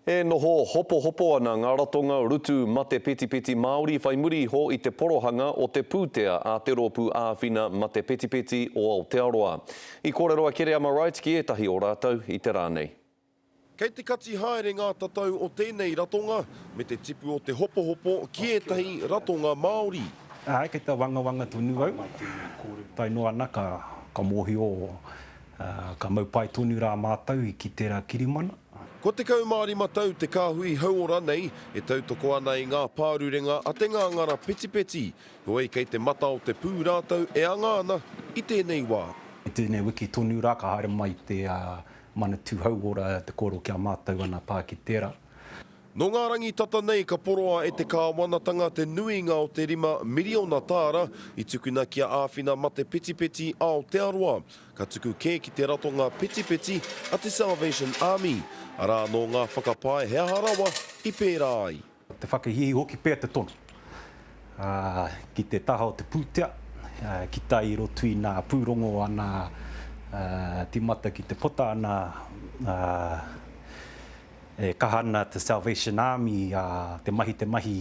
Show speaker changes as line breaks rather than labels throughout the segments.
E noho hopohopo ana ngā ratonga rutu mate petipeti Māori whai muri iho i te porohanga o te pūtea a te Rōpū Āwhina Mate Petipeti o Aotearoa. I kōrero a Kereama Wright ki ētahi o rātou i te rā nei.
Kei te kati haere ngā tatau o tēnei ratonga me te tipu o te hopohopo ki ētahi ratonga Māori.
Āe, kei te wangawanga tonu au, tae noa ana ka mōhio Ka mau pai tonu rā mātou i ki tērā kirimana.
Kua 15 tau te kāhui hauora nei e tautoko ana i ngā pārurenga a te ngāngara petipeti, heoi kei te mata o te pū rātou e anga ana i tēnei wā.
I tēnei wiki tonu rā ka haere mai te Manatū Hauora te kōrero ki a mātou ana pā ki tērā.
Nō ngā rangi tata nei ka poroa e te kāwanatanga te nuinga o te 5 miriona tāra i tukuna kia āwhina mate petipeti Aotearoa, ka tuku kē ki te ratonga petipeti a te Salvation Army, arā nō ngā whakapae he aha rawa i pērā ai.
Te whakahīhī hoki pea te tono ki te taha o te pūtea, ki tai i roto i nā pūrongo ana tīmata ki te pota ana E kaha ana te Salvation Army te mahi te mahi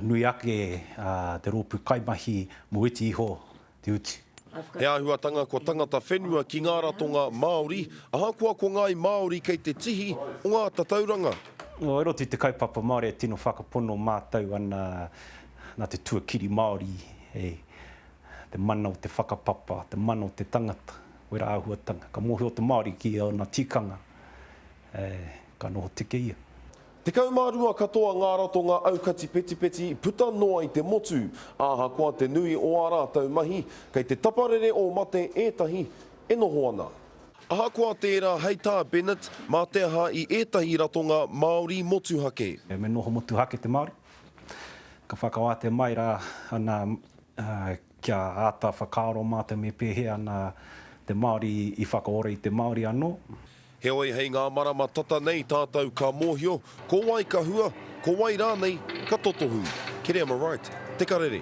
nui ake te rōpū kaimahi mō iti iho te utu.
He āhuatanga kua tangata whenua ki ngā ratonga Māori, ahakoa ko ngāi Māori kei te tihi o ngā tatauranga.
I roto i te kaupapa Māori e tino whakapono mātou ana nā te tuakiri Māori, te mana o te whakapapa, te mana o te tangata, wera āhuatanga. Ka mōhio te Māori ki ōna tikanga, ka noho tike ia.
12 katoa ngā ratonga aukati petipeti puta noa i te motu, ahakoa te nui o ā rātou mahi, kei te taparere o mate ētahi e noho ana. Ahakoa tērā, hei tā Bennett, mā te aha i ētahi ratonga Māori motuhake.
Me noho motuhake te Māori. Ka whakawātea mai rā ana kia āta whakaaro mātou me pēhea ana te Māori i whakaora i te Māori anō.
Heoi hei ngā marama tata nei tātou ka mōhio ko wai ka hua, ko wai rānei ka totohu. Kereama Wright, Te Karere.